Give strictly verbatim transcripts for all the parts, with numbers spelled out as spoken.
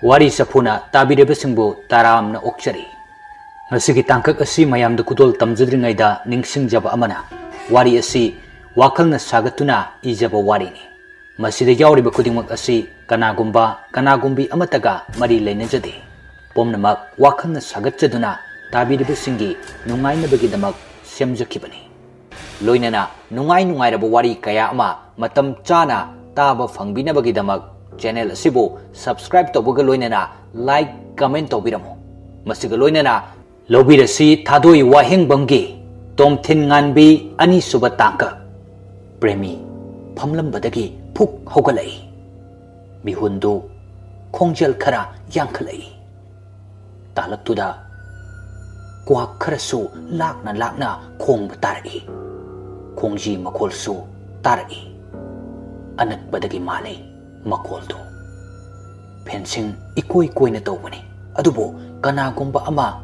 ꯋꯥꯔꯤ ꯆꯐꯨꯅ ꯇꯥꯕꯤꯔꯤꯕꯁꯤꯡꯕꯨ ꯇꯔꯥꯝꯅ ꯑꯣꯛꯆꯔꯤ꯫ ꯉꯁꯤꯒꯤ ꯇꯥꯡꯀꯛ ꯑꯁꯤ ꯃꯌꯥꯝꯗ ꯈꯨꯗꯣꯜ ꯇꯝꯖꯗ꯭ꯔꯤꯉꯩꯗ ꯅꯤꯡꯁꯤꯡꯖꯕ ꯑꯃꯅ, ꯋꯥꯔꯤ ꯑꯁꯤ ꯋꯥꯈꯜꯅ ꯁꯥꯒꯠꯇꯨꯅ ꯏꯖꯕ ꯋꯥꯔꯤꯅꯤ꯫ ꯃꯁꯤꯗ ꯌꯥꯎꯔꯤꯕ ꯈꯨꯗꯤꯡꯃꯛ ꯑꯁꯤ ꯀꯅꯥꯒꯨꯝꯕ, ꯀꯅꯥꯒꯨꯝꯕꯤ ꯑꯃꯠꯇꯒ ꯃꯔꯤ ꯂꯩꯅꯖꯗꯦ꯫ ꯄꯨꯝꯅꯃꯛ ꯋꯥꯈꯜꯅ ꯁꯥꯒꯠꯆꯗꯨꯅ ꯇꯥꯕꯤꯔꯤꯕꯁꯤꯡꯒꯤ ꯅꯨꯡꯉꯥꯏꯅꯕꯒꯤꯗꯃꯛ ꯁꯦꯝꯖꯈꯤꯕꯅꯤ꯫ ꯂꯣꯏꯅꯅ ꯅꯨꯡꯉꯥꯏ ꯅꯨꯡꯉꯥꯏꯔꯕ ꯋꯥꯔꯤ ꯀꯌꯥ ꯑꯃ ꯃꯇꯝ ꯆꯥꯅ ꯇꯥꯕ ꯐꯪꯕꯤꯅꯕꯒꯤꯗꯃꯛ channel ꯑꯁꯤꯕꯨ subscribe ꯇꯧꯕꯒ ꯂꯣꯏꯅꯅ like, comment ꯇꯧꯕꯤꯔꯝꯃꯨ꯫ ꯃꯁꯤꯒ ꯂꯣꯏꯅꯅ ꯂꯧꯕꯤꯔꯁꯤ ꯊꯥꯗꯣꯏ ꯋꯥꯍꯦꯡꯕꯝꯒꯤ ꯇꯣꯝꯊꯤꯟ ꯉꯥꯟꯕꯤ ꯑꯅꯤꯁꯨꯕ ꯇꯥꯡꯀꯛ꯫ ꯄ꯭ꯔꯦꯃꯤ ꯐꯝꯂꯝꯕꯗꯒꯤ ꯐꯨꯛ ꯍꯧꯒꯠꯂꯛꯏ꯫ ꯃꯤꯍꯨꯟꯗꯨ ꯈꯣꯡꯖꯦꯜ ꯈꯔ ꯌꯥꯡꯈꯠꯂꯛꯏ꯫ ꯇꯥꯂꯛꯇꯨꯗ ꯀ꯭ꯋꯥꯛ ꯈꯔꯁꯨ ꯂꯥꯛꯅ ꯂꯥꯛꯅ ꯈꯣꯡꯕ ꯇꯥꯔꯛꯏ꯫ ꯈꯣꯡꯖꯤ ꯃꯈꯣꯜꯁꯨ ꯇꯥꯔꯛꯏ꯫ ꯑꯅꯛꯄꯗꯒꯤ ꯃꯥꯜꯂꯤ ꯃꯈꯣꯜꯗꯨ꯫ Fencing ꯏꯀꯣꯏ ꯀꯣꯏꯅ ꯇꯧꯕꯅꯤ, ꯑꯗꯨꯕꯨ ꯀꯅꯥꯒꯨꯝꯕ ꯑꯃ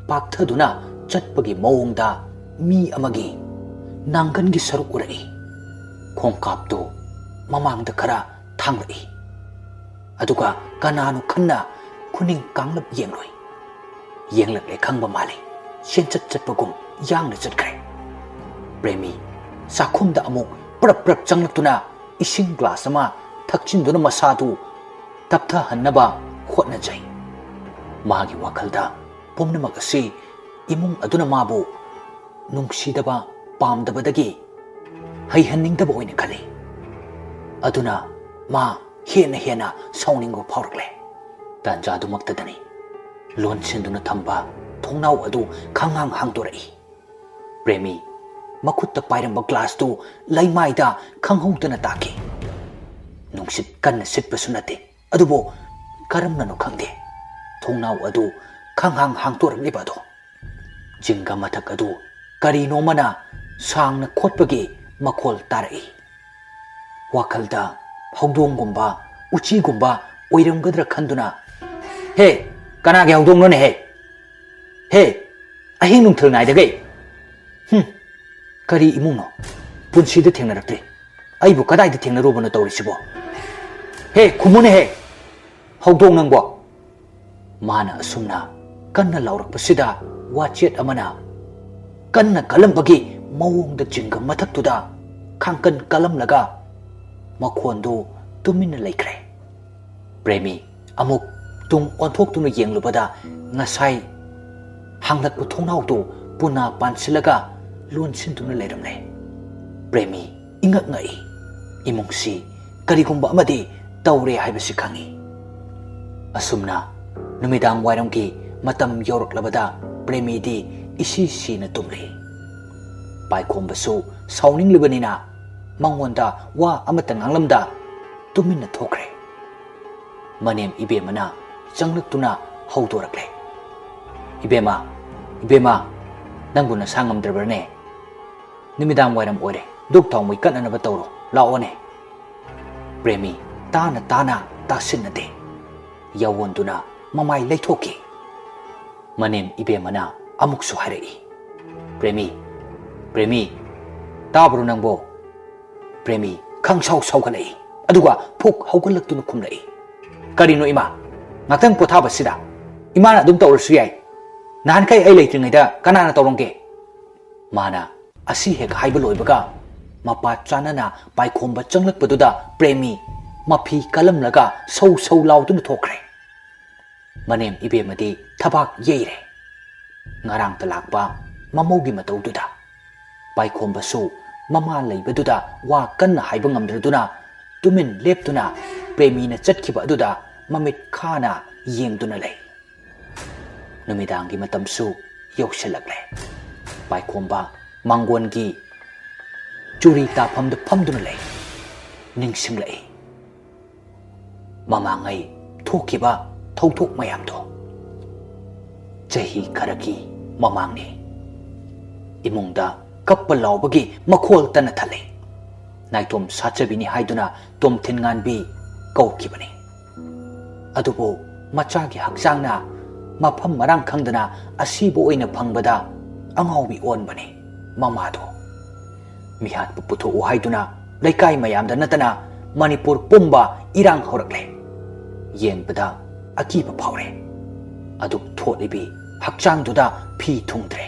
ꯄꯥꯛꯊꯗꯨꯅ ꯆꯠꯄꯒꯤ ꯃꯑꯣꯡꯗ ꯃꯤ ꯑꯃꯒꯤ ꯅꯥꯡꯒꯟꯒꯤ ꯁꯔꯨꯛ ꯎꯔꯛꯏ꯫ ꯈꯣꯡꯀꯥꯞꯇꯨ ꯃꯃꯥꯡꯗ ꯈꯔ ꯊꯥꯡꯂꯛꯏ꯫ ꯑꯗꯨꯒ ꯀꯅꯥꯅꯣ ꯈꯟꯅ ꯈꯨꯅꯤꯡ ꯀꯥꯡꯂꯞ ꯌꯦꯡꯂꯨꯏ꯫ ꯌꯦꯡꯂꯛꯂꯦ ꯈꯪꯕ ꯃꯥꯜꯂꯤ꯫ ꯆꯦꯟꯆꯠ ꯆꯠꯄꯒꯨꯝ ꯌꯥꯡꯅ ꯆꯠꯈ꯭ꯔꯦ꯫ ꯄ꯭ꯔꯦꯃꯤ ꯆꯥꯛꯈꯨꯝꯗ ꯑꯃꯨꯛ ꯄ꯭ꯔꯞ ꯄ꯭ꯔꯞ ꯆꯪꯂꯛꯇꯨꯅ ꯏꯁꯤꯡ glass ꯑꯃ ꯊꯛꯆꯤꯟꯗꯨꯅ ꯃꯁꯥꯗꯨ ꯇꯞꯊꯍꯟꯅꯕ ꯍꯣꯠꯅꯖꯩ꯫ ꯃꯥꯒꯤ ꯋꯥꯈꯜꯗ ꯄꯨꯝꯅꯃꯛ ꯑꯁꯤ ꯏꯃꯨꯡ ꯑꯗꯨꯅ ꯃꯥꯕꯨ ꯅꯨꯡꯁꯤꯗꯕ, ꯄꯥꯝꯗꯕꯗꯒꯤ ꯍꯩꯍꯟꯅꯤꯡꯗꯕ ꯑꯣꯏꯅ ꯈꯜꯂꯤ꯫ ꯑꯗꯨꯅ ꯃꯥ ꯍꯦꯟꯅ ꯍꯦꯟꯅ ꯁꯥꯎꯅꯤꯡꯕ ꯐꯥꯎꯔꯛꯂꯦ꯫ ꯇꯥꯟꯖꯥꯗꯨꯃꯛꯇꯗꯅꯤ ꯂꯣꯟꯁꯤꯟꯗꯨꯅ ꯊꯝꯕ ꯊꯣꯡꯅꯥꯎ ꯑꯗꯨ ꯈꯪꯍꯥꯡ ꯍꯥꯡꯗꯣꯔꯛꯏ꯫ ꯄ꯭ꯔꯦꯃꯤ ꯃꯈꯨꯠꯇ ꯄꯥꯏꯔꯝꯕ glassꯇꯨ ꯂꯩꯃꯥꯏꯗ ꯈꯪꯍꯧꯗꯅ ꯇꯥꯈꯤ꯫ ꯅꯨꯡꯁꯤꯠ ꯀꯟꯅ ꯁꯤꯠꯄꯁꯨ ꯅꯠꯇꯦ, ꯑꯗꯨꯕꯨ ꯀꯔꯝꯅꯅꯣ ꯈꯪꯗꯦ, ꯊꯣꯡꯅꯥꯎ ꯑꯗꯨ ꯈꯪꯍꯥꯡ ꯍꯥꯡꯗꯣꯔꯛꯂꯤꯕ ꯑꯗꯣ꯫ ꯖꯤꯡꯒ ꯃꯊꯛ ꯑꯗꯨ ꯀꯔꯤꯅꯣꯃꯅ ꯁꯥꯡꯅ ꯈꯣꯠꯄꯒꯤ ꯃꯈꯣꯜ ꯇꯥꯔꯛꯏ꯫ ꯋꯥꯈꯜꯗ ꯍꯧꯗꯣꯡꯒꯨꯝꯕ, ꯎꯆꯤꯒꯨꯝꯕ ꯑꯣꯏꯔꯝꯒꯗ꯭ꯔꯥ ꯈꯟꯗꯨꯅ, "ꯍꯦ, ꯀꯅꯥꯒꯤ ꯍꯧꯗꯣꯡꯅꯣꯅꯦꯍꯦ? ꯍꯦ, ꯑꯍꯤꯡ ꯅꯨꯡꯊꯤꯜ ꯅꯥꯏꯗꯈꯩ꯫ ꯍꯨꯝ, ꯀꯔꯤ ꯏꯃꯨꯡꯅꯣ? ꯄꯨꯟꯁꯤꯗ ꯊꯦꯡꯅꯔꯛꯇ꯭ꯔꯤ꯫ ꯑꯩꯕꯨ ꯀꯗꯥꯏꯗ ꯊꯦꯡꯅꯔꯨꯕꯅꯣ ꯇꯧꯔꯤꯁꯤꯕꯣ? ꯍꯦ, ꯈꯨꯝꯃꯨꯅꯦꯍꯦ!" "ꯍꯧꯗꯣꯡ ꯅꯪꯕꯣ!" ꯃꯥꯅ ꯑꯁꯨꯝꯅ ꯀꯟꯅ ꯂꯥꯎꯔꯛꯄꯁꯤꯗ ꯋꯥꯆꯦꯠ ꯑꯃꯅ ꯀꯟꯅ ꯀꯜꯂꯝꯕꯒꯤ ꯃꯑꯣꯡꯗ ꯖꯤꯡꯒ ꯃꯊꯛꯇꯨꯗ ꯈꯥꯡꯀꯟ ꯀꯜꯂꯝꯂꯒ ꯃꯈꯣꯟꯗꯨ ꯇꯨꯃꯤꯟꯅ ꯂꯩꯈ꯭ꯔꯦ꯫ ꯄ꯭ꯔꯦꯃꯤ ꯑꯃꯨꯛ ꯇꯨꯡ ꯑꯣꯟꯊꯣꯛꯇꯨꯅ ꯌꯦꯡꯂꯨꯕꯗ ꯉꯁꯥꯏ ꯍꯥꯡꯂꯛꯄ ꯊꯣꯡꯅꯥꯎꯗꯨ ꯄꯨꯅꯥ ꯄꯥꯟꯁꯤꯜꯂꯒ ꯂꯣꯟꯁꯤꯟꯗꯨꯅ ꯂꯩꯔꯝꯂꯦ꯫ ꯄ꯭ꯔꯦꯃꯤ ꯏꯉꯛ ꯉꯛꯏ꯫ ꯏꯃꯨꯡꯁꯤ ꯀꯔꯤꯒꯨꯝꯕ ꯑꯃꯗꯤ ꯇꯧꯔꯦ ꯍꯥꯏꯕꯁꯤ ꯈꯪꯏ꯫ ꯑꯁꯨꯝꯅ ꯅꯨꯃꯤꯗꯥꯡ ꯋꯥꯏꯔꯝꯒꯤ ꯃꯇꯝ ꯌꯧꯔꯛꯂꯕꯗ ꯄ꯭ꯔꯦꯃꯤꯗꯤ ꯏꯁꯤ ꯁꯤꯅ ꯇꯨꯝꯂꯤ꯫ ꯄꯥꯏꯈꯣꯝꯕꯁꯨ ꯁꯥꯎꯅꯤꯡꯂꯤꯕꯅꯤꯅ ꯃꯉꯣꯟꯗ ꯋꯥ ꯑꯃꯠꯇ ꯉꯥꯡꯂꯝꯗ ꯇꯨꯃꯤꯟꯅ ꯊꯣꯛꯈ꯭ꯔꯦ꯫ ꯃꯅꯦꯝ ꯏꯕꯦꯝꯃꯅ ꯆꯪꯂꯛꯇꯨꯅ ꯍꯧꯗꯣꯔꯛꯂꯦ꯫ "ꯏꯕꯦꯝꯃ, ꯏꯕꯦꯝꯃ, ꯅꯪꯕꯨ ꯅꯁꯥ ꯉꯝꯗ꯭ꯔꯕ꯭ꯔꯅꯦ? ꯅꯨꯃꯤꯗꯥꯡ ꯋꯥꯏꯔꯝ ꯑꯣꯏꯔꯦ, ꯙꯨꯞ ꯊꯥꯎ ꯃꯩ ꯀꯠꯅꯅꯕ ꯇꯧꯔꯣ, ꯂꯥꯛꯑꯣꯅꯦ꯫" ꯄ꯭ꯔꯦꯃꯤ ꯇꯥꯅ ꯇꯥꯅ ꯇꯥꯁꯤꯟꯅꯗꯦ꯫ ꯌꯥꯋꯣꯟꯗꯨꯅ ꯃꯃꯥꯏ ꯂꯩꯊꯣꯛꯈꯤ꯫ ꯃꯅꯦꯝ ꯏꯕꯦꯝꯃꯅ ꯑꯃꯨꯛꯁꯨ ꯍꯥꯏꯔꯛꯏ, "ꯄ꯭ꯔꯦꯃꯤ, ꯄ꯭ꯔꯦꯃꯤ, ꯇꯥꯕ꯭ꯔꯣ ꯅꯪꯕꯣ?" ꯄ꯭ꯔꯦꯃꯤ ꯈꯪꯁꯥꯎ ꯁꯥꯎꯒꯠꯂꯛꯏ, ꯑꯗꯨꯒ ꯐꯨꯛ ꯍꯧꯒꯠꯂꯛꯇꯨꯅ ꯈꯨꯝꯂꯛꯏ, "ꯀꯔꯤꯅꯣ ꯏꯃꯥ? ꯉꯥꯛꯇꯪ ꯄꯣꯊꯥꯕꯁꯤꯗ ꯏꯃꯥꯅ ꯑꯗꯨꯝ ꯇꯧꯔꯁꯨ ꯌꯥꯏ꯫ ꯅꯍꯥꯟꯈꯩ ꯑꯩ ꯂꯩꯇ꯭ꯔꯤꯉꯩꯗ ꯀꯅꯥꯅ ꯇꯧꯔꯝꯒꯦ?" ꯃꯥꯅ ꯑꯁꯤ ꯍꯦꯛ ꯍꯥꯏꯕ ꯂꯣꯏꯕꯒ ꯃꯄꯥ ꯆꯥꯅꯅ ꯄꯥꯏꯈꯣꯝꯕ ꯆꯪꯂꯛꯄꯗꯨꯗ ꯄ꯭ꯔꯦꯃꯤ ꯃꯐꯤ ꯀꯜꯂꯝꯂꯒ ꯁꯧ ꯁꯧ ꯂꯥꯎꯗꯨꯅ ꯊꯣꯛꯈ꯭ꯔꯦ꯫ ꯃꯅꯦꯝ ꯏꯕꯦꯝꯃꯗꯤ ꯊꯕꯥꯛ ꯌꯩꯔꯦ꯫ ꯉꯔꯥꯡꯇ ꯂꯥꯛꯄ ꯃꯃꯧꯒꯤ ꯃꯇꯧꯗꯨꯗ ꯄꯥꯏꯈꯣꯝꯕꯁꯨ ꯃꯃꯥ ꯂꯩꯕꯗꯨꯗ ꯋꯥ ꯀꯟꯅ ꯍꯥꯏꯕ ꯉꯝꯗ꯭ꯔꯗꯨꯅ ꯇꯨꯃꯤꯟ ꯂꯦꯞꯇꯨꯅ ꯄ꯭ꯔꯦꯃꯤꯅ ꯆꯠꯈꯤꯕ ꯑꯗꯨꯗ ꯃꯃꯤꯠ ꯈꯥꯅ ꯌꯦꯡꯗꯨꯅ ꯂꯩ꯫ ꯅꯨꯃꯤꯗꯥꯡꯒꯤ ꯃꯇꯝꯁꯨ ꯌꯧꯁꯤꯜꯂꯛꯂꯦ꯫ ꯄꯥꯏꯈꯣꯝꯕ ꯃꯥꯡꯒꯣꯟꯒꯤ ꯆꯨꯔꯤ ꯇꯥꯐꯝꯗ ꯐꯝꯗꯨꯅ ꯂꯩ꯫ ꯅꯤꯡꯁꯤꯡꯂꯛꯏ ꯃꯃꯥꯡꯉꯩ ꯊꯣꯛꯈꯤꯕ ꯊꯧꯗꯣꯛ ꯃꯌꯥꯝꯗꯣ꯫ ꯆꯍꯤ ꯈꯔꯒꯤ ꯃꯃꯥꯡꯅꯤ꯫ ꯏꯃꯨꯡꯗ ꯀꯞꯄ ꯂꯥꯎꯕꯒꯤ ꯃꯈꯣꯜ ꯇꯟꯅ ꯊꯜꯂꯤ꯫ ꯅꯥꯏꯇꯣꯝ ꯁꯥꯠꯆꯕꯤꯅꯤ ꯍꯥꯏꯗꯨꯅ ꯇꯣꯝꯊꯤꯟ ꯉꯥꯟꯕꯤ ꯀꯧꯈꯤꯕꯅꯤ꯫ ꯑꯗꯨꯕꯨ ꯃꯆꯥꯒꯤ ꯍꯛꯆꯥꯡꯅ ꯃꯐꯝ ꯃꯔꯥꯡ ꯈꯪꯗꯅ ꯑꯁꯤꯕ ꯑꯣꯏꯅ ꯐꯪꯕꯗ ꯑꯉꯥꯎꯕꯤ ꯑꯣꯟꯕꯅꯤ ꯃꯃꯥꯗꯣ꯫ ꯃꯤꯍꯥꯠꯄ ꯄꯨꯊꯣꯛꯎ ꯍꯥꯏꯗꯨꯅ ꯂꯩꯀꯥꯏ ꯃꯌꯥꯝꯗ ꯅꯠꯇꯅ ꯃꯅꯤꯄꯨꯔ ꯄꯨꯝꯕ ꯏꯔꯥꯡ ꯍꯧꯔꯛꯂꯦ꯫ ꯌꯦꯡꯕꯗ ꯑꯀꯤꯕ ꯐꯥꯎꯔꯦ꯫ ꯑꯗꯨꯛ ꯊꯣꯠꯂꯤꯕꯤ ꯍꯛꯆꯥꯡꯗꯨꯗ ꯐꯤ ꯊꯨꯡꯗ꯭ꯔꯦ꯫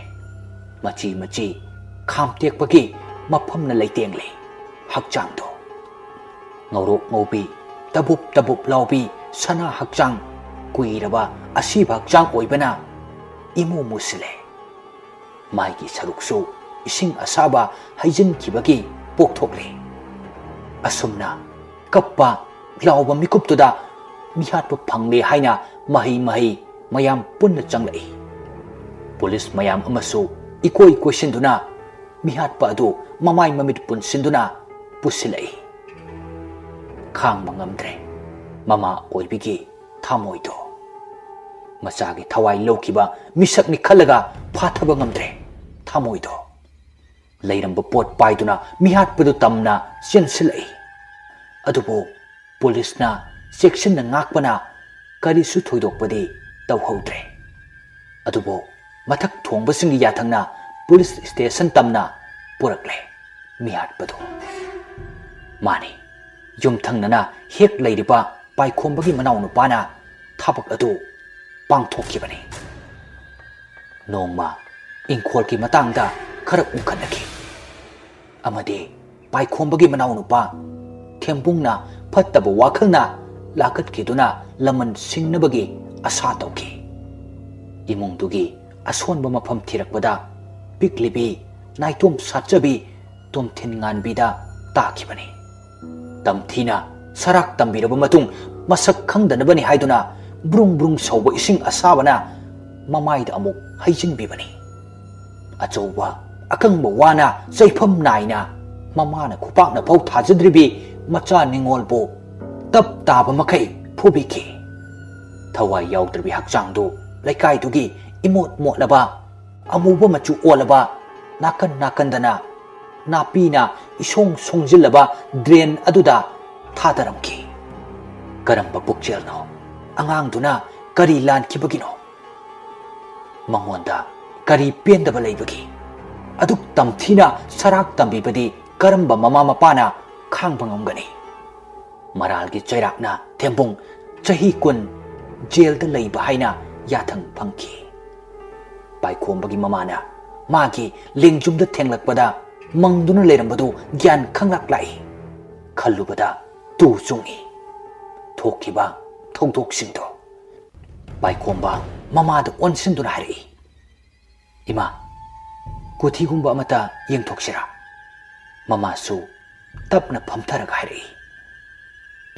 ꯃꯆꯤ ꯃꯆꯤ ꯈꯥꯝꯇꯦꯛꯄꯒꯤ ꯃꯐꯝꯅ ꯂꯩꯇꯦꯡꯂꯦ ꯍꯛꯆꯥꯡꯗꯣ꯫ ꯉꯧꯔꯣꯛ ꯉꯧꯕꯤ, ꯇꯕꯨꯞ ꯇꯕꯨꯞ ꯂꯥꯎꯕꯤ ꯁꯅꯥ ꯍꯛꯆꯥꯡ, ꯀꯨꯏꯔꯕ ꯑꯁꯤꯕ ꯍꯛꯆꯥꯡ ꯑꯣꯏꯕꯅ ꯏꯃꯨ ꯃꯨꯁꯤꯜꯂꯦ꯫ ꯃꯥꯏꯒꯤ ꯁꯔꯨꯛꯁꯨ ꯏꯁꯤꯡ ꯑꯁꯥꯕ ꯍꯩꯖꯤꯟꯈꯤꯕꯒꯤ ꯄꯣꯛꯊꯣꯛꯂꯦ꯫ ꯑꯁꯨꯝꯅ ꯀꯞꯄ ꯂꯥꯎꯕ ꯃꯤꯀꯨꯞꯇꯨꯗ ꯃꯤꯍꯥꯠꯄ ꯐꯪꯂꯦ ꯍꯥꯏꯅ ꯃꯍꯩ ꯃꯍꯩ ꯃꯌꯥꯝ ꯄꯨꯟꯅ ꯆꯪꯂꯛꯏ꯫ ꯄꯨꯂꯤꯁ ꯃꯌꯥꯝ ꯑꯃꯁꯨ ꯏꯀꯣꯏ ꯀꯣꯏꯁꯤꯟꯗꯨꯅ ꯃꯤꯍꯥꯠꯄ ꯑꯗꯨ ꯃꯃꯥꯏ ꯃꯃꯤꯠ ꯄꯨꯟꯁꯤꯟꯗꯨꯅ ꯄꯨꯁꯤꯜꯂꯛꯏ꯫ ꯈꯥꯡꯕ ꯉꯝꯗ꯭ꯔꯦ ꯃꯃꯥ ꯑꯣꯏꯕꯤꯒꯤ ꯊꯃꯣꯏꯗꯣ꯫ ꯃꯆꯥꯒꯤ ꯊꯋꯥꯏ ꯂꯧꯈꯤꯕ ꯃꯤꯁꯛꯅꯤ ꯈꯜꯂꯒ ꯐꯥꯊꯕ ꯉꯝꯗ꯭ꯔꯦ ꯊꯃꯣꯏꯗꯣ꯫ ꯂꯩꯔꯝꯕ ꯄꯣꯠ ꯄꯥꯏꯗꯨꯅ ꯃꯤꯍꯥꯠꯄꯗꯨ ꯇꯝꯅ ꯆꯦꯟꯁꯤꯜꯂꯛꯏ꯫ ꯑꯗꯨꯕꯨ ꯄꯨꯂꯤꯁꯅ ꯆꯦꯛꯁꯤꯟꯅ ꯉꯥꯛꯄꯅ ꯀꯔꯤꯁꯨ ꯊꯣꯏꯗꯣꯛꯄꯗꯤ ꯇꯧꯍꯧꯗ꯭ꯔꯦ꯫ ꯑꯗꯨꯕꯨ ꯃꯊꯛ ꯊꯣꯡꯕꯁꯤꯡꯒꯤ ꯌꯥꯊꯪꯅ ꯄꯨꯂꯤꯁ ꯁ꯭ꯇꯦꯁꯟ ꯇꯝꯅ ꯄꯨꯔꯛꯂꯦ ꯃꯤꯍꯥꯠꯄꯗꯨ꯫ ꯃꯥꯅꯤ, ꯌꯨꯝꯊꯪꯅꯅ ꯍꯦꯛ ꯂꯩꯔꯤꯕ ꯄꯥꯏꯈꯣꯝꯕꯒꯤ ꯃꯅꯥꯎꯅꯨꯄꯥꯅ ꯊꯕꯛ ꯑꯗꯨ ꯄꯥꯡꯊꯣꯛꯈꯤꯕꯅꯤ꯫ ꯅꯣꯡꯃ ꯏꯪꯈꯣꯜꯒꯤ ꯃꯇꯥꯡꯗ ꯈꯔ ꯎꯪꯈꯠꯅꯈꯤ ꯑꯃꯗꯤ ꯄꯥꯏꯈꯣꯝꯕꯒꯤ ꯃꯅꯥꯎꯅꯨꯄꯥ ꯊꯦꯝꯕꯨꯡꯅ ꯐꯠꯇꯕ ꯋꯥꯈꯜꯅ ꯂꯥꯀꯠꯈꯤꯗꯨꯅ ꯂꯃꯟ ꯁꯤꯡꯅꯕꯒꯤ ꯑꯁꯥ ꯇꯧꯈꯤ꯫ ꯏꯃꯨꯡꯗꯨꯒꯤ ꯑꯁꯣꯟꯕ ꯃꯐꯝ ꯊꯤꯔꯛꯄꯗ ꯄꯤꯛꯂꯤꯕꯤ ꯅꯥꯏꯇꯣꯝ ꯁꯥꯠꯆꯕꯤ ꯇꯣꯝꯊꯤꯟ ꯉꯥꯟꯕꯤꯗ ꯇꯥꯈꯤꯕꯅꯤ꯫ ꯇꯝꯊꯤꯅ ꯁꯔꯥꯛ ꯇꯝꯕꯤꯔꯕ ꯃꯇꯨꯡ ꯃꯁꯛ ꯈꯪꯗꯅꯕꯅꯤ ꯍꯥꯏꯗꯨꯅ ꯕ꯭ꯔꯨꯡ ꯕ꯭ꯔꯨꯡ ꯁꯧꯕ ꯏꯁꯤꯡ ꯑꯁꯥꯕꯅ ꯃꯃꯥꯏꯗ ꯑꯃꯨꯛ ꯍꯩꯖꯤꯟꯕꯤꯕꯅꯤ꯫ ꯑꯆꯧꯕ ꯑꯀꯪꯕ ꯋꯥꯅ ꯆꯩꯐꯝ ꯅꯥꯏꯅ ꯃꯃꯥꯅ ꯈꯨꯄꯥꯛꯅ ꯐꯥꯎ ꯊꯥꯖꯗ꯭ꯔꯤꯕꯤ ꯃꯆꯥ ꯅꯤꯉꯣꯜꯕꯨ ꯇꯞ ꯇꯥꯕ ꯃꯈꯩ ꯐꯨꯕꯤꯈꯤ꯫ ꯊꯋꯥꯏ ꯌꯥꯎꯗ꯭ꯔꯕꯤ ꯍꯛꯆꯥꯡꯗꯨ ꯂꯩꯀꯥꯏꯗꯨꯒꯤ ꯏꯃꯣꯠ ꯃꯣꯠꯂꯕ ꯑꯃꯨꯕ ꯃꯆꯨ ꯑꯣꯜꯂꯕ ꯅꯥꯀꯟ ꯅꯥꯀꯟꯗꯅ ꯅꯥꯄꯤꯅ ꯏꯁꯣꯡ ꯁꯣꯡꯖꯤꯜꯂꯕ ꯗ꯭ꯔꯦꯟ ꯑꯗꯨꯗ ꯊꯥꯗꯔꯝꯈꯤ꯫ ꯀꯔꯝꯕ ꯄꯨꯛꯆꯦꯜꯅꯣ? ꯑꯉꯥꯡꯗꯨꯅ ꯀꯔꯤ ꯂꯥꯟꯈꯤꯕꯒꯤꯅꯣ? ꯃꯉꯣꯟꯗ ꯀꯔꯤ ꯄꯦꯟꯗꯕ ꯂꯩꯕꯒꯦ? ꯑꯗꯨꯛ ꯇꯝꯊꯤꯅ ꯁꯔꯥꯛ ꯇꯝꯕꯤꯕꯗꯤ ꯀꯔꯝꯕ ꯃꯃꯥ ꯃꯄꯥꯅ ꯈꯥꯡꯕ ꯉꯝꯒꯅꯤ? ꯃꯔꯥꯜꯒꯤ ꯆꯩꯔꯥꯛꯅ ꯊꯦꯝꯕꯨꯡ ꯆꯍꯤ ꯀꯨꯟ ꯖꯦꯜꯗ ꯂꯩꯕ ꯍꯥꯏꯅ ꯌꯥꯊꯪ ꯐꯪꯈꯤ꯫ ꯄꯥꯏꯈꯣꯝꯕꯒꯤ ꯃꯃꯥꯅ ꯃꯥꯒꯤ ꯂꯦꯡꯖꯨꯝꯗ ꯊꯦꯡꯂꯛꯄꯗ ꯃꯪꯗꯨꯅ ꯂꯩꯔꯝꯕꯗꯨ ꯒ꯭ꯌꯥꯟ ꯈꯪꯂꯛ ꯂꯥꯛꯏ꯫ ꯈꯜꯂꯨꯕꯗ ꯇꯨ ꯆꯨꯡꯏ꯫ ꯊꯣꯛꯈꯤꯕ ꯊꯧꯗꯣꯛꯁꯤꯡꯗꯣ꯫ ꯄꯥꯏꯈꯣꯝꯕ ꯃꯃꯥꯗ ꯑꯣꯟꯁꯤꯟꯗꯨꯅ ꯍꯥꯏꯔꯛꯏ, "ꯏꯃꯥ, ꯀꯣꯊꯤꯒꯨꯝꯕ ꯑꯃꯇ ꯌꯦꯡꯊꯣꯛꯁꯤꯔꯥ?" ꯃꯃꯥꯁꯨ ꯇꯞꯅ ꯐꯝꯊꯔꯒ ꯍꯥꯏꯔꯛꯏ,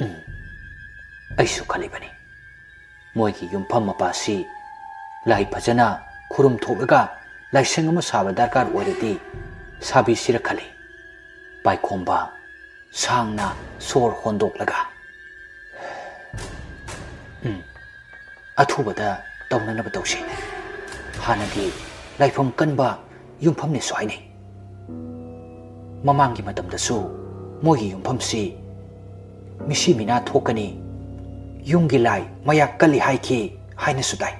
"ꯎꯝ, ꯑꯩꯁꯨ ꯈꯜꯂꯤꯕꯅꯤ꯫ ꯃꯣꯏꯒꯤ ꯌꯨꯝꯐꯝ ꯃꯄꯥꯁꯤ ꯂꯥꯏ ꯐꯖꯅ ꯈꯨꯔꯨꯝ ꯊꯣꯛꯂꯒ ꯂꯥꯏꯁꯪ ꯑꯃ ꯁꯥꯕ ꯗꯔꯀꯥꯔ ꯑꯣꯏꯔꯗꯤ ꯁꯥꯕꯤꯁꯤꯔ ꯈꯜꯂꯤ꯫" ꯄꯥꯏꯈꯣꯝꯕ ꯁꯥꯡꯅ ꯁꯣꯔ ꯍꯣꯟꯗꯣꯛꯂꯒ, "ꯎꯝ, ꯑꯊꯨꯕꯗ ꯇꯧꯅꯅꯕ ꯇꯧꯁꯤ꯫ ꯍꯥꯟꯅꯒꯤ ꯂꯥꯏꯐꯝ ꯀꯟꯕ ꯌꯨꯝꯐꯝꯅꯦꯁꯨ ꯍꯥꯏꯅꯩ꯫ ꯃꯃꯥꯡꯒꯤ ꯃꯇꯝꯗꯁꯨ ꯃꯣꯏꯒꯤ ꯌꯨꯝꯐꯝꯁꯤ ꯃꯤꯁꯤ ꯃꯤꯅꯥ ꯊꯣꯛꯀꯅꯤ, ꯌꯨꯝꯒꯤ ꯂꯥꯏ ꯃꯌꯥ ꯀꯜꯂꯤ ꯍꯥꯏꯈꯤ ꯍꯥꯏꯅꯁꯨ ꯇꯥꯏ꯫"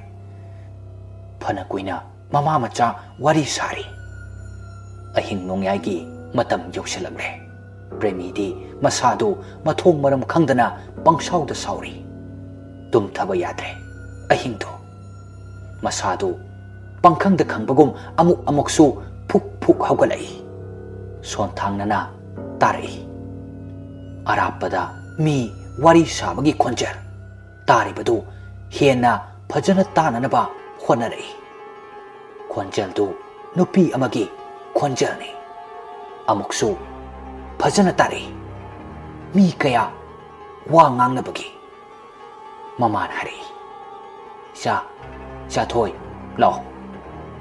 ꯐꯅ ꯀꯨꯏꯅ ꯃꯃꯥ ꯃꯆꯥ ꯋꯥꯔꯤ ꯁꯥꯔꯤ꯫ ꯑꯍꯤꯡ ꯅꯣꯡꯌꯥꯏꯒꯤ ꯃꯇꯝ ꯌꯧꯁꯤꯜꯂꯛꯂꯦ꯫ ꯄ꯭ꯔꯦꯃꯤꯗꯤ ꯃꯁꯥꯗꯨ ꯃꯊꯣꯡ ꯃꯔꯝ ꯈꯪꯗꯅ ꯄꯪꯁꯥꯎꯗ ꯁꯥꯎꯔꯤ꯫ ꯇꯨꯝꯊꯕ ꯌꯥꯗ꯭ꯔꯦ꯫ ꯑꯍꯤꯡꯗꯨ ꯃꯁꯥꯗꯨ ꯄꯪꯈꯪꯗ ꯈꯪꯕꯒꯨꯝ ꯑꯃꯨꯛ ꯑꯃꯨꯛꯁꯨ ꯐꯨꯛ ꯐꯨꯛ ꯍꯧꯒꯠꯂꯛꯏ꯫ ꯁꯣꯟꯊꯥꯡꯅꯅ ꯇꯥꯔꯛꯏ꯫ ꯑꯔꯥꯞꯄꯗ ꯃꯤ ꯋꯥꯔꯤ ꯁꯥꯕꯒꯤ ꯈꯣꯟꯖꯦꯜ꯫ ꯇꯥꯔꯤꯕꯗꯨ ꯍꯦꯟꯅ ꯐꯖꯅ ꯇꯥꯅꯅꯕ ꯍꯣꯠꯅꯔꯛꯏ꯫ ꯈꯣꯟꯖꯦꯜꯗꯨ ꯅꯨꯄꯤ ꯑꯃꯒꯤ ꯈꯣꯟꯖꯦꯜꯅꯤ꯫ ꯑꯃꯨꯛꯁꯨ ꯐꯖꯅ ꯇꯥꯔꯛꯏ꯫ ꯃꯤ ꯀꯌꯥ ꯋꯥ ꯉꯥꯡꯅꯕꯒꯤ꯫ ꯃꯃꯥꯅ ꯍꯥꯏꯔꯛꯏ, "ꯏꯆꯥ, ꯏꯆꯥ ꯊꯣꯏ, ꯂꯥꯛꯑꯣ,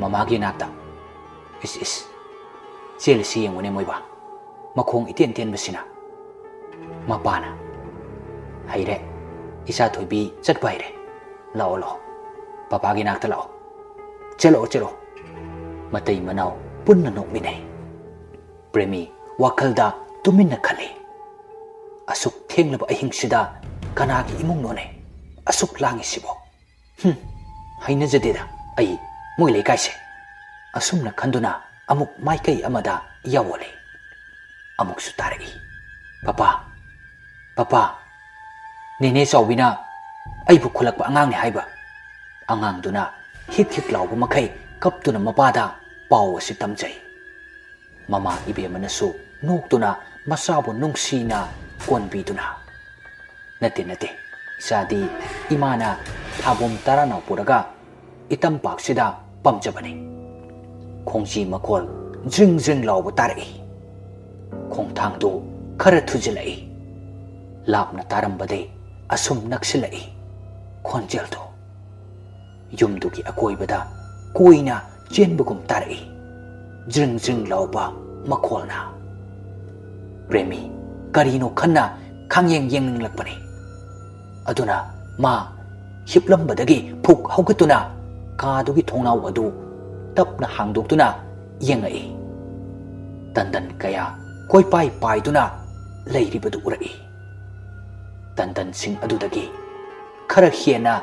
ꯃꯃꯥꯒꯤ ꯅꯥꯛꯇ꯫ ꯏꯁ, ꯏꯁ, ꯆꯦꯜꯂꯤꯁꯤ ꯌꯦꯡꯉꯨꯅꯦ ꯃꯣꯏꯕꯥ, ꯃꯈꯣꯡ ꯏꯇꯦꯟ ꯇꯦꯟꯕꯁꯤꯅ꯫" ꯃꯄꯥꯅ, "ꯍꯩꯔꯦ, ꯏꯆꯥ ꯊꯣꯏꯕꯤ ꯆꯠꯄ ꯍꯩꯔꯦ꯫ ꯂꯥꯛꯑꯣ, ꯂꯥꯛꯑꯣ, ꯄꯄꯥꯒꯤ ꯅꯥꯛꯇ ꯂꯥꯛꯑꯣ꯫ ꯆꯠꯂꯛꯑꯣ, ꯆꯠꯂꯛꯑꯣ꯫" ꯃꯇꯩ ꯃꯅꯥꯎ ꯄꯨꯟꯅ ꯅꯣꯛꯃꯤꯟꯅꯩ꯫ ꯄ꯭ꯔꯦꯃꯤ ꯋꯥꯈꯜꯗ ꯇꯨꯃꯤꯟꯅ ꯈꯜꯂꯤ, "ꯑꯁꯨꯛ ꯊꯦꯡꯂꯕ ꯑꯍꯤꯡꯁꯤꯗ ꯀꯅꯥꯒꯤ ꯏꯃꯨꯡꯅꯣꯅꯦ ꯑꯁꯨꯛ ꯂꯥꯡꯉꯤꯁꯤꯕꯣ? ꯍꯨꯝ, ꯍꯩꯅꯖꯗꯦꯗ ꯑꯩ ꯃꯣꯏ ꯂꯩꯀꯥꯏꯁꯦ꯫" ꯑꯁꯨꯝꯅ ꯈꯟꯗꯨꯅ ꯑꯃꯨꯛ ꯃꯥꯏꯀꯩ ꯑꯃꯗ ꯌꯥꯑꯣꯜꯂꯤ꯫ ꯑꯃꯨꯛꯁꯨ ꯇꯥꯔꯛꯏ, "ꯄꯄꯥ, ꯄꯄꯥ, ꯅꯦꯅꯦ ꯆꯥꯎꯕꯤꯅ ꯑꯩꯕꯨ ꯈꯨꯜꯂꯛꯄ ꯑꯉꯥꯡꯅꯤ ꯍꯥꯏꯕ꯫ ꯑꯉꯥꯡꯗꯨꯅ ꯍꯤꯛ ꯍꯤꯛ ꯂꯥꯎꯕ ꯃꯈꯩ ꯀꯞꯇꯨꯅ ꯃꯄꯥꯗ ꯄꯥꯎ ꯑꯁꯤ ꯇꯝꯖꯩ꯫ ꯃꯃꯥ ꯏꯕꯦꯝꯃꯅꯁꯨ ꯅꯣꯛꯇꯨꯅ ꯃꯆꯥꯕꯨ ꯅꯨꯡꯁꯤꯅ ꯀꯣꯟꯕꯤꯗꯨꯅ, "ꯅꯠꯇꯦ, ꯅꯠꯇꯦ, ꯏꯆꯥꯗꯤ ꯏꯃꯥꯅ ꯊꯥꯕꯣꯝ ꯇꯔꯥꯅꯥꯎ ꯄꯨꯔꯒ ꯏꯇꯝꯄꯥꯛꯁꯤꯗ ꯄꯝꯖꯕꯅꯤ"꯫ ꯈꯣꯡꯖꯤ ꯃꯈꯣꯜ ꯖ꯭ꯔꯤꯡ ꯖ꯭ꯔꯤꯡ ꯂꯥꯎꯕ ꯇꯥꯔꯛꯏ꯫ ꯈꯣꯡꯊꯥꯡꯗꯨ ꯈꯔ ꯊꯨꯖꯤꯜꯂꯛꯏ꯫ ꯂꯥꯞꯅ ꯇꯥꯔꯝꯕꯗꯩ ꯑꯁꯨꯝ ꯅꯛꯁꯤꯜꯂꯛꯏ ꯈꯣꯟꯖꯦꯜꯗꯨ꯫ ꯌꯨꯝꯗꯨꯒꯤ ꯑꯀꯣꯏꯕꯗ ꯀꯣꯏꯅ ꯆꯦꯟꯕꯒꯨꯝ ꯇꯥꯔꯛꯏ ꯖ꯭ꯔꯤꯡ ꯖ꯭ꯔꯤꯡ ꯂꯥꯎꯕ ꯃꯈꯣꯜꯅ꯫ ꯄ꯭ꯔꯦꯃꯤ ꯀꯔꯤꯅꯣ ꯈꯟꯅ ꯈꯥꯡꯌꯦꯡ ꯌꯦꯡꯅꯤꯡꯂꯛꯄꯅꯤ꯫ ꯑꯗꯨꯅ ꯃꯥ ꯍꯤꯞꯂꯝꯕꯗꯒꯤ ꯐꯨꯛ ꯍꯧꯒꯠꯇꯨꯅ ꯀꯥꯗꯨꯒꯤ ꯊꯣꯡꯅꯥꯎ ꯑꯗꯨ ꯇꯞꯅ ꯍꯥꯡꯗꯣꯛꯇꯨꯅ ꯌꯦꯡꯉꯛꯏ꯫ ꯇꯟꯗꯟ ꯀꯌꯥ ꯀꯣꯏꯄꯥꯏ ꯄꯥꯏꯗꯨꯅ ꯂꯩꯔꯤꯕꯗꯨ ꯎꯔꯛꯏ꯫ ꯇꯟꯗꯟꯁꯤꯡ ꯑꯗꯨꯗꯒꯤ ꯈꯔ ꯍꯦꯟꯅ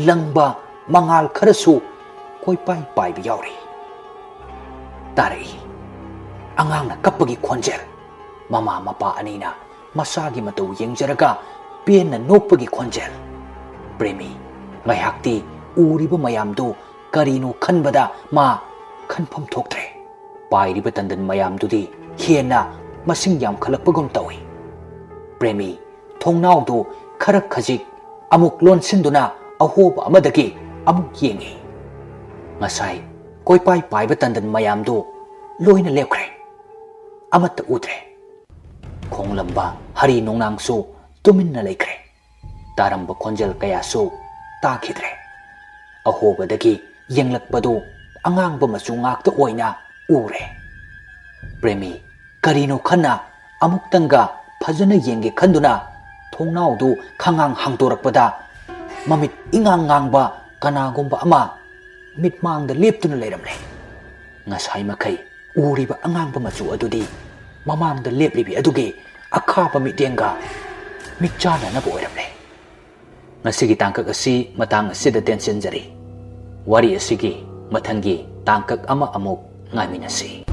ꯂꯪꯕ ꯃꯉꯥꯜ ꯈꯔꯁꯨ ꯀꯣꯏꯄꯥꯏ ꯄꯥꯏꯕ ꯌꯥꯎꯔꯤ꯫ ꯇꯥꯔꯛꯏ ꯑꯉꯥꯡꯅ ꯀꯞꯄꯒꯤ ꯈꯣꯟꯖꯦꯜ꯫ ꯃꯃꯥ ꯃꯄꯥ ꯑꯅꯤꯅ ꯃꯆꯥꯒꯤ ꯃꯇꯧ ꯌꯦꯡꯖꯔꯒ ꯄꯦꯟꯅ ꯅꯣꯛꯄꯒꯤ ꯈꯣꯟꯖꯦꯜ꯫ ꯄ꯭ꯔꯦꯃꯤ ꯉꯥꯏꯍꯥꯛꯇꯤ ꯎꯔꯤꯕ ꯃꯌꯥꯝꯗꯨ ꯀꯔꯤꯅꯣ ꯈꯟꯕꯗ ꯃꯥ ꯈꯟꯐꯝ ꯊꯣꯛꯇ꯭ꯔꯦ꯫ ꯄꯥꯏꯔꯤꯕ ꯇꯟꯗꯟ ꯃꯌꯥꯝꯗꯨꯗꯤ ꯍꯦꯟꯅ ꯃꯁꯤꯡ ꯌꯥꯝꯈꯠꯂꯛꯄꯒꯨꯝ ꯇꯧꯏ꯫ ꯄ꯭ꯔꯦꯃꯤ ꯊꯣꯡꯅꯥꯎꯗꯨ ꯈꯔ ꯈꯖꯤꯛ ꯑꯃꯨꯛ ꯂꯣꯟꯁꯤꯟꯗꯨꯅ ꯑꯍꯣꯕ ꯑꯃꯗꯒꯤ ꯑꯃꯨꯛ ꯌꯦꯡꯏ꯫ ꯉꯁꯥꯏ ꯀꯣꯏꯄꯥꯏ ꯄꯥꯏꯕ ꯇꯟꯗꯟ ꯃꯌꯥꯝꯗꯨ ꯂꯣꯏꯅ ꯂꯦꯞꯈ꯭ꯔꯦ꯫ ꯑꯃꯠꯇ ꯎꯗ꯭ꯔꯦ꯫ ꯈꯣꯡꯂꯝꯕ ꯍꯔꯤ ꯅꯣꯡꯅꯥꯡꯁꯨ ꯇꯨꯃꯤꯟꯅ ꯂꯩꯈ꯭ꯔꯦ꯫ ꯇꯥꯔꯝꯕ ꯈꯣꯟꯖꯦꯜ ꯀꯌꯥꯁꯨ ꯇꯥꯈꯤꯗ꯭ꯔꯦ꯫ ꯑꯍꯣꯕꯗꯒꯤ ꯌꯦꯡꯂꯛꯄꯗꯨ ꯑꯉꯥꯡꯕ ꯃꯆꯨ ꯉꯥꯛꯇ ꯑꯣꯏꯅ ꯎꯔꯦ꯫ ꯄ꯭ꯔꯦꯃꯤ ꯀꯔꯤꯅꯣ ꯈꯟꯅ ꯑꯃꯨꯛꯇꯪꯒ ꯐꯖꯅ ꯌꯦꯡꯒꯦ ꯈꯟꯗꯨꯅ ꯊꯣꯡꯅꯥꯎꯗꯨ ꯈꯪꯉꯥꯡ ꯍꯥꯡꯗꯣꯔꯛꯄꯗ ꯃꯃꯤꯠ ꯏꯉꯥꯡ ꯉꯥꯡꯕ ꯀꯅꯥꯒꯨꯝꯕ ꯑꯃ ꯃꯤꯠꯃꯥꯡꯗ ꯂꯦꯞꯇꯨꯅ ꯂꯩꯔꯝꯂꯦ꯫ ꯉꯁꯥꯏ ꯃꯈꯩ ꯎꯔꯤꯕ ꯑꯉꯥꯡꯕ ꯃꯆꯨ ꯑꯗꯨꯗꯤ ꯃꯃꯥꯡꯗ ꯂꯦꯞꯂꯤꯕꯤ ꯑꯗꯨꯒꯤ ꯑꯈꯥꯕ ꯃꯤꯠꯌꯦꯡꯒ ꯃꯤꯠꯆꯥꯟꯅꯅꯕ ꯑꯣꯏꯔꯝꯂꯦ꯫ ꯉꯁꯤꯒꯤ ꯇꯥꯡꯀꯛ ꯑꯁꯤ ꯃꯇꯥꯡ ꯑꯁꯤꯗ ꯇꯦꯟꯁꯤꯟꯖꯔꯤ꯫ ꯋꯥꯔꯤ ꯑꯁꯤꯒꯤ ꯃꯊꯪꯒꯤ ꯇꯥꯡꯀꯛ ꯑꯃ ꯑꯃꯨꯛ ꯉꯥꯏꯃꯤꯟꯅꯁꯤ꯫